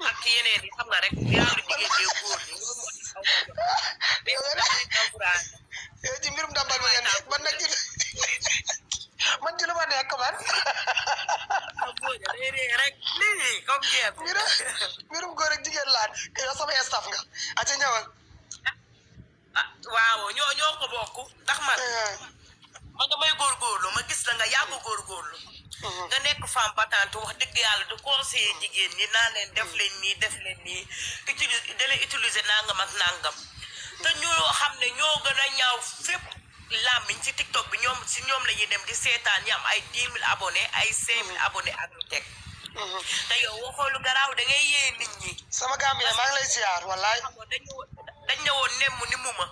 ak yeneen yi xam nga rek yàlla jigéen ñi góor ñi loolu moo ci xaw ma jot mais dañuy encouragé yow ci mbirum dambal bi ngeen nekk man nag ci man ci lu ma nekk man rek lii comme jeex mbirum góor ak jigéen laat yow sama staff nga aca ñëwal waaw ñoo ko bokk ndax man nga may góorgóorlu ma gis la nga yàgg góorgóorlu nga nekk femme battante wax dëgg yàlla du conseiller jigéen ñi naa leen def leen nii utiliser nangam ak nangam te ñoo xam ne ñoo gën a ñaaw fépp làmmiñ ci TikTok bi ñoom la ñuy dem di seetaan ñi am ay 10 000 abonnés ay 5 000 abonnés ak lu teg te yow waxoo lu garaaw da ngay yee nit ñi sama Gambie maa ngi lay ziar wallaay dañ ne woon nemm ni mu ma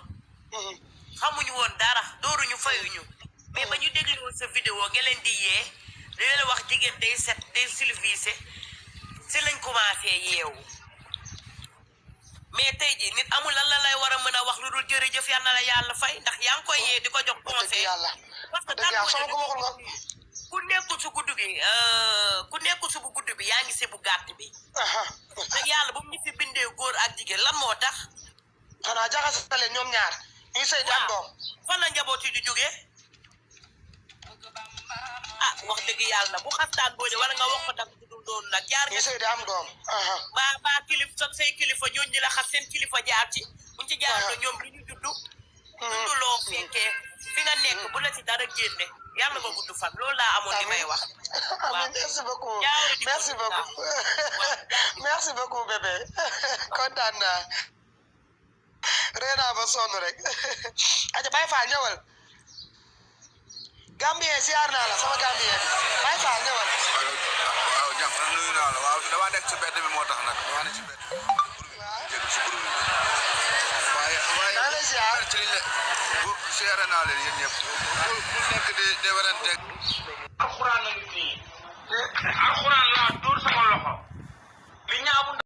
xamuñu woon dara dooruñu fayuñu mais ba ñu déglu woon sa vidéo nga leen di yee li leen wax jigéen day set day civilisé si lañ commencé yeewu mais tey jii nit amul lan la lay war a mën a wax lu dul jërëjëf yal na la yàlla fay ndax yaa ngi koy yee di ko jox conseil parce que ku nekkul su gudd bi yaa ngi si bu gàtt bi te yàlla bu mu ñu fi bindee góor ak jigéen lan moo tax xanaa jaxasale ñoom ñaar ñuy sëy daan doom fan la njaboot yi di jógee wax dëgg yàlla bu xastaan boo wala nga wax ko daf dul doon nag jaar nga sëy di am doom ba say kilifa ñooñu la xas seen kilifa jaar ci buñ ci jaar ñoom li ñu juddu loo fekkee fi nga nekk bu la ci dara génne yàlla nga gudd fan loolu laa amoon li may wax amiin merci beaucoup bébé kontaan naa reena ba sonn rek aja Baye Fall ñëwal Gambien siyaar naa la sama Gambien Baye Fall ñëwal waaw jàmm nuyu naa la waaw dama nekk ci mbedd mi moo tax nag dama nekk ci mbedd jëg ci groupe bi waaye maa lay siyaar ci liñ siyaare naa leen yéen ñëpp ku nekk di werante alxuraan